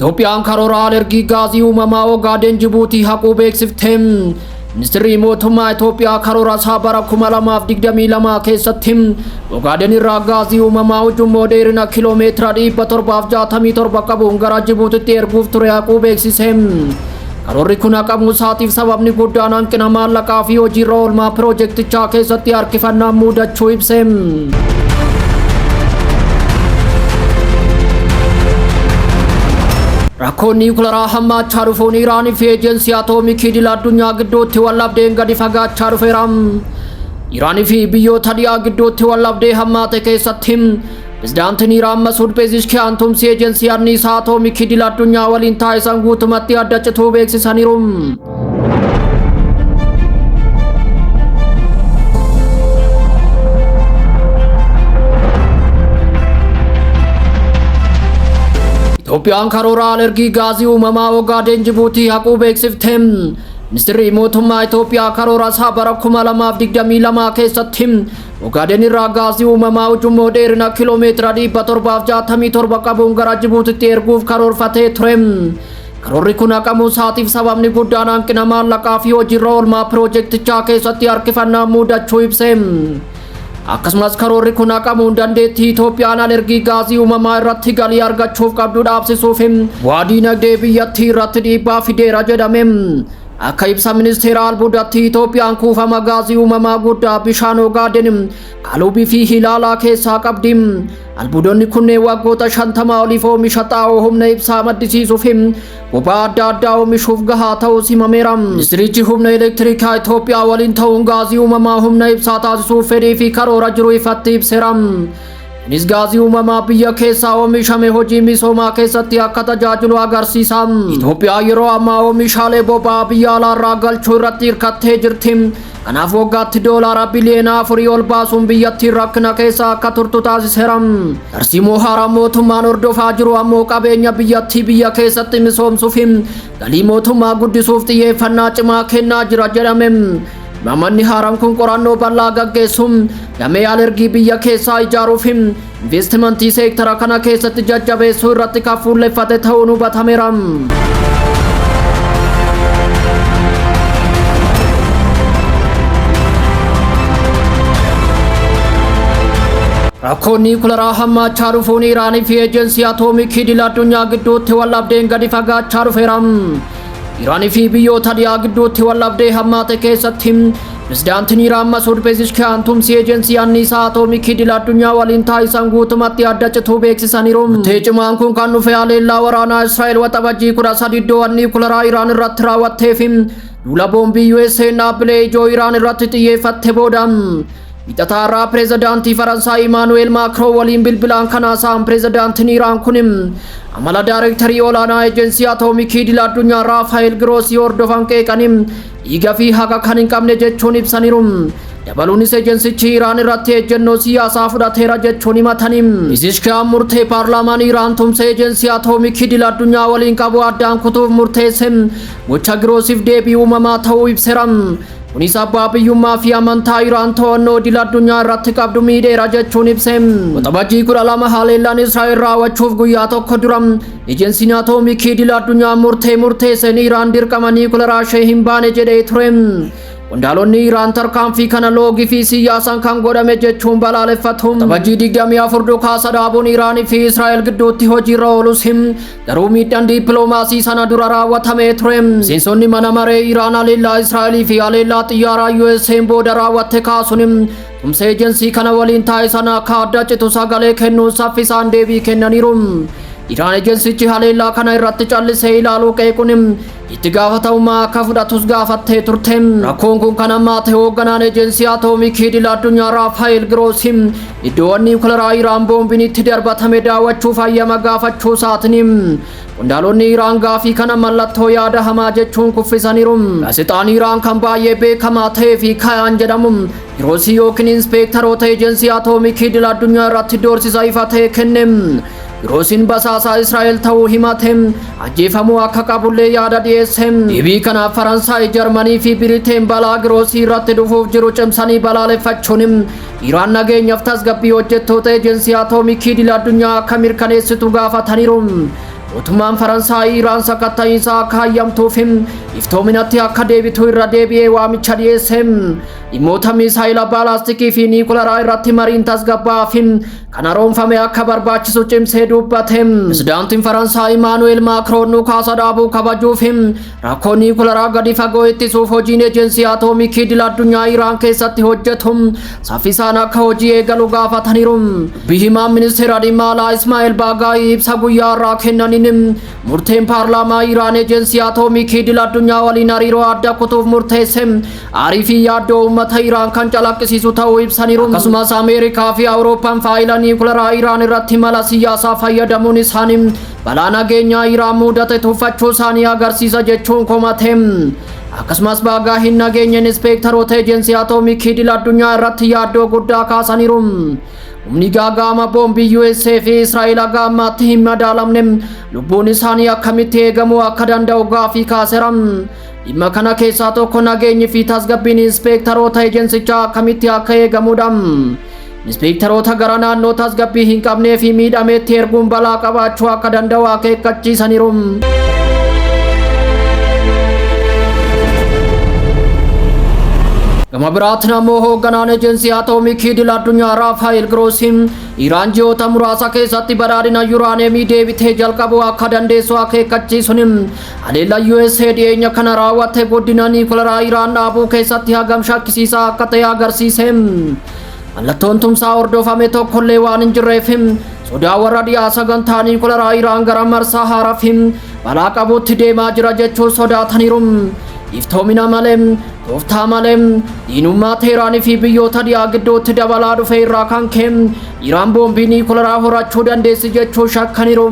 Itoophiyaan karoora alergii gaazii uumamaa Ogaaden Jibuutii haquu beeksifte. Ministeerri mootummaa Itoophiyaa karoora isaa bara 2022 keessatti Ogaaden irraa gaazii uumamaa ujummoo dheerina kiiloomeetira 767 qabuun gara Jibuutitti erguuf ture haquu beeksise. Karoorri kun haqamuu isaatiif sababni guddaan hanqina maallaqaa fi hojiirra oolmaa piroojeektichaa keessatti harkifannaan mudachuu ibse. Rakkoon niwukilaraa hammaachaa dhufuun Iraanii fi eejensii atoomikii idil addunyaa gidduutti waldhabdeen gadi fagaachaa dhufeera. Iraanii fi biyyoota dhiyaa gidduutti waldhabdee hammaate keessatti pirezidaantiin Iraan Masuud Pezeshkiyaan tumsi eejensii anniisaa atoomikii idil addunyaa waliin taasisan guutumatti adda cituu beeksisaniiru. Itoophiyaan karoora alergii gaazii uumamaa Ogaaden Jibuutii haquu beeksifte. Ministeerri mootummaa Itoophiyaa karoora isaa bara 2022 keessatti Ogaaden irraa gaazii uumamaa ujummoo dheerina kiiloomeetira 767 qabuun gara Jibuutitti erguuf karoorfatee ture. Karoorri kun haqamuu isaatiif sababni guddaan hanqina maallaqaa fi hojiirra oolmaa piroojeektichaa keessatti harkifannaan mudachuu ibse. Akkasumas karoorri kun haqamuun dandeettii Itoophiyaan alergii gaazii uumamaa irratti galii argachuuf qabdu dhaabsisuuf bu'aa diinagdee biyyattii irratti dhiibbaa fideera jedhame. Akka ibsa ministeera albuudatti Itoophiyaan kuufama gaazii uumamaa guddaa bishaan Ogaaden, Kaluubii fi Hilaalaa keessaa qabdi. Albuudonni kunneen waggoota 50 oliif oomisha xaa'oo humna ibsaa maddisiisuuf boba'aa adda addaa oomishuuf gahaa ta'uu himameera. Ministerichi humna elektirikaa Itoophiyaa waliin ta'uun gaazii uumamaa humna ibsaa taasisuuf fedhii fi karoora jiru ifatti ibseera. Kunis gaazii uumamaa biyya keessaa oomishame hojii misoomaa keessatti akka tajaajilu agarsiisa. Itoophiyaan yeroo ammaa oomishaalee boba'aa biyya alaarraa galchuu irratti hirkattee jirti. Kanaaf waggaatti doolaara biliyoona 4 ol baasuun biyyattiin rakkina keessa akka turtu taasiseera. Tarsiimoo haaraan mootummaan hordofaa jiru ammoo qabeenya biyyattii biyya keessatti misoomsuuf galii mootummaa guddisuuf xiyyeeffannaa cimaa kennaa jira jedhame. Imaammanni haaraan kun qorannoo bal'aa gaggeessuun damee alergii biyya keessaa ijaaruuf investimentii seektara kana keessatti jajjabeessuu irratti kan fuulleffate ta'uun hubatameera. Rakkoon niwukilaraa hammaachaa dhufuun Iraanii fi eejensii atoomikii idil addunyaa gidduutti waldhabdeen gadi fagaachaa dhufeera. Iraanii fi biyyoota dhiyaa gidduutti waldhabdee hammaate keessatti pirezidaantiin Iraan Masuud Pezeshkiyaan tumsi eejensii anniisaa atoomikii idil addunyaa waliin taasisan guutumatti adda cituu beeksisaniiru. Murtee cimaan kun kan dhufe haleellaa waraanaa Israa'el waxabajjii 13 iddoowwan niwukilaraa Iraan irratti raawwattee fi duula boombii USA dhaabbilee ijoo Iraan irratti xiyyeeffatte booda. Wixataa irraa pirezidaantii Faransaay Imaanu'eel Maakroon waliin bilbilaan kan haasa'an pirezidaantiin Iraan kun amala daayirektarii olaanaa eejensii atoomikii idil addunyaa Raafaayil Giroosii hordofan qeeqanii dhiiga fi haqa kan hin qabne jechuun ibsaniiru. Dabaluunis eejensichi Iraan irratti ejjennoo siyaasaa fudhateera jechuun himatanii. Pezeshkiyaan murtee paarlaamaan Iraan tumsa eejensii atoomikii idil addunyaa waliin qabu addaan kutuuf murteesse gocha Giroosiif deebii uumamaa ta'uu ibseera. Kunis abbaa biyyummaa fi amantaa Iraan to'annoo idil addunyaa irratti qabdu miidheera jechuun ibse. Waxabajjii 12 haleellaan Israa'el raawwachuuf guyyaa tokko dura ejensiin atoomikii idil addunyaa murtee murteesseen Iraan dirqama niwukilaraa ishee hin baane jedhee ture. Qondaalonni Iraan tarkaanfii kana loogii fi siyaasaan kan godhame jechuun balaaleffatu. Waxabajjii 24 dhukaasa dhaabuun Iraanii fi Israa'el gidduutti hojiirra oolus garuu miidhaan dippiloomaasii sana dura raawwatamee ture. Miseensonni mana maree Iraan haleellaa Israa'elii fi haleellaa xiyyaaraa USA'n booda raawwatte kaasuun tumsa eejensii kana waliin taasisan akka adda citu sagalee kennuun saffisaan deebii kennaniiru. Iraan ejensichi haleellaa kana irratti callisee ilaaluu qeequun itti gaafatamummaa akka fudhatus gaafattee turte. Rakkoon kun kan hammaate hoogganaan ejensii atoomikii idil addunyaa Raafaayil Giroosi iddoowwan niwukilaraa Iraan boombiin itti darbatame daawwachuuf hayyama gaafachuu isaatiin qondaalonni Iraan gaafii kana mallattoo yaada hamaa jechuun kuffisaniiru. Gaazexaan Iraan kan baay'ee beekamaa ta'ee fi Kayaan jedhamu Giroosii yookiin inspeektaroota ejensii atoomikii idil addunyaa irratti doorsisa ifa ta'e kenne. Giroosiin basaasaa Israa'el ta'uu himate ajjeefamuu akka qabullee yaada dhiyeesse. Deebii kanaaf Faransaay, Jarmanii fi Biriteen balaa Giroosii irratti dhufuuf jiru cimsanii balaaleffachuun Iraan nageenyaaf tasgabbii hojjettoota ejensii atoomikii idil addunyaa akka mirkaneessitu gaafataniiru. Mootummaan Faransaay Iraan sakatta'iinsa akka hayyamtuuf iftoominatti akka deebitu irra deebi'ee waamicha dhiyeesse. Dhimmoota miisaayila baalaastikii fi niikularaa irratti mariin tasgabbaa'aa fi kan haroomfame akka barbaachisu cimsee dubbate. Pirezidaantiin Faransaay Imaanu'eel Maakroon dhukaasa dhaabuu kabajuu fi rakkoo niikularaa gadi fagoo ittisuuf hojiin ejensii atoomikii idil addunyaa Iraan keessatti hojjetu saffisaan akka hojii eegalu gaafataniiru. Dubbi himaan ministeera dhimma alaa Ismaa'eel Baagaayii ibsa guyyaa irraa kennaniin murteen paarlaamaa Iraan ejensii atoomikii idil addunyaa waliin hariiroo adda kutuuf murteesse aarii fi yaaddoo uummata Iraan kan calaqqisiisu ta'uu ibsaniiru. Akkasumas Ameerikaa fi Awurooppaan faayila niikularaa Iraan irratti mala siyaasaa fayyadamuun isaanii balaa nageenyaa Iraan mudate tuffachuu isaanii agarsiisa jechuun komate. Akkasumas Baagaahiin nageenya inspeektaroota ejensii atoomikii idil addunyaa irratti yaaddoo guddaa kaasaniiru. Humni gaaga'ama boombii USA fi Israa'el haga ammaatti hin madaalamne lubbuun isaanii akkamitti eegamuu akka danda'u gaafii kaaseera. Dhimma kana keessaa tokko nageenyi fi tasgabbiin inspeektaroota ejensichaa akkamitti akka eegamudha. Inspeektaroota gara naannoo tasgabbii hin qabnee fi miidhameetti erguun balaa qabaachuu akka danda'u akeekkachiisaniiru. Gama biraatiin ammoo hoogganaan ejensii atoomikii idil addunyaa Raafaayil Giroosiin Iraan ji'oota muraasa keessatti badhaadhina yuraaneemii deebitee jalqabuu akka dandeessu akeekkachiisuun haleella USA dhiyeenya kana raawwatte guddina niikularaa Iraan dhaabuu keessatti hagam shakkisiisaa akka ta'e agarsiise. Mallattoon tumsaa hordofame tokkollee waan hin jirreef sodaa warra dhiyaa sagantaa niikularaa Iraan gara marsaa haaraa fi balaa qabuutti deemaa jira jechuun sodaataniiru. Iftoomina malee, tooftaa malee, diinummaa Teeraanii fi biyyoota dhiyaa gidduutti dabalaa dhufe irraa kan ka'e Iraan boombii niikularaa horachuu dandeessi jechuun shakkaniiru.